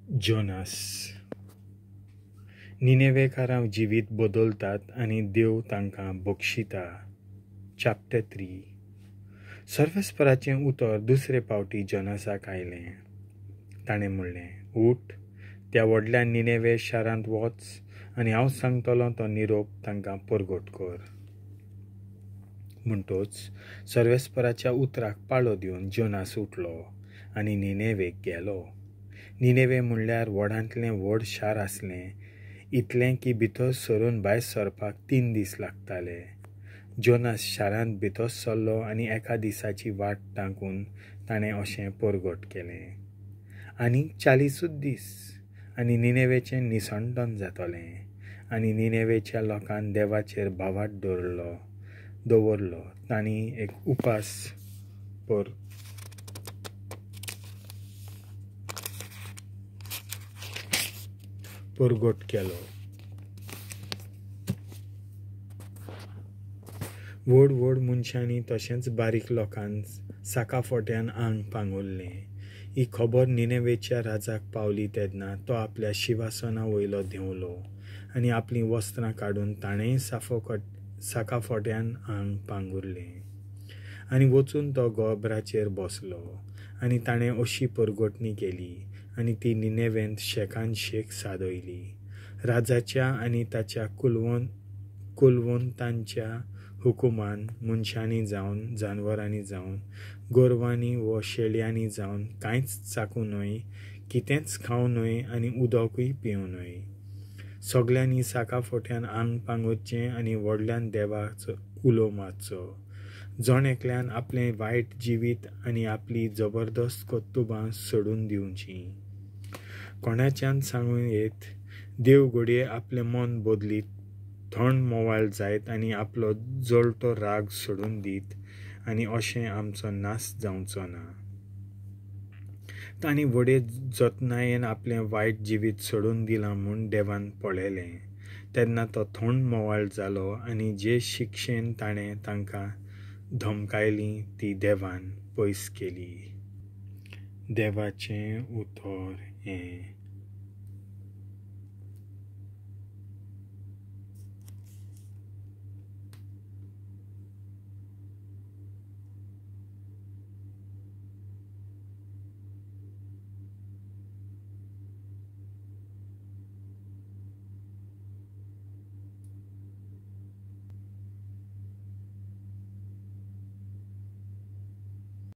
Jonas. निनेवेकारां जिवीत बदलतात आनी देव तांकां बक्षिता. चॅप्टर 3. सर्वेस्पराचें उतर दुसरे पावटी जोनासाक आयलें. ताणें म्हणलें, उठ, त्या व्हडल्या निनेवे शारांत वच आनी हांव सांगतलो तो निरोप तांकां परगट कर. म्हणटोच सर्वेस्पराच्या उतराक पाळो दिवन जोनास उठलो आनी निनेवेक गेलो. निनेवे म्हणल्यार व्हडांतलें व्हड शार आसलें, इतलें की भितर सरून भायर सरपाक 3 दीस लागताले. जोनास शारांत भितर सरलो आनी एका दिसाची वाट टांकून ताणें अशें परगट केलें, आनी 40 दीस आनी निनेवेचें निसंटन जातलें. आनी निनेवेच्या लोकान देवाचेर भावार्थ दवरलो. तांणी एक उपास परगट केलो. व्हड व्हड मनशांनी तशेंच बारीक लोकान साका फोट्यान आंग पांगुरलें. ही खबर निनेवेच्या राजाक पावली तेन्ना तो आपल्या शिवासना वयलो देंवलो आनी आपलीं वस्त्रां काडून ताणेंय साका फोट्यान आंग पांगुरलें आनी वचून तो गोबराचेर बसलो आनी ताणें अशी परगटणी केली आनी ती निनेवेंत शेकान शेक सादयली. राजाच्या आनी ताच्या कुलवंतांच्या हुकुमान मनशांनी जावन, जानवरांनी जावन, गोरवांनी व शेळयांनी जावन कांयच चाकूं न्हय, कितेंच खावं न्हय आनी उदकूय पिवं न्हय. सगल्यांनी साका फोट्यान आंग पांगुरचें आनी व्हडल्यान देवाचो उलो मारचो. जण एकल्यान आपलें वायट जिवीत आनी आपली जबरदस्त कर्तुबां सोडून दिवचीं. कोणाच्यान सांगूं येत, देव घडये आपलें मन बदलीत, थंड मोवाळ जायत आनी आपलो जळटो राग सोडून दीत आनी अशें आमचो नाश जावचो ना. तांणी व्हडे जतनायेन आपलें वायट जिवीत सोडून दिलां म्हूण देवान पळयलें. तेन्ना तो थंड मोवाळ जालो आनी जे शिक्षेन ताणें तांकां धमकायली ती देवान पयस केली. देवाचें उतर हें.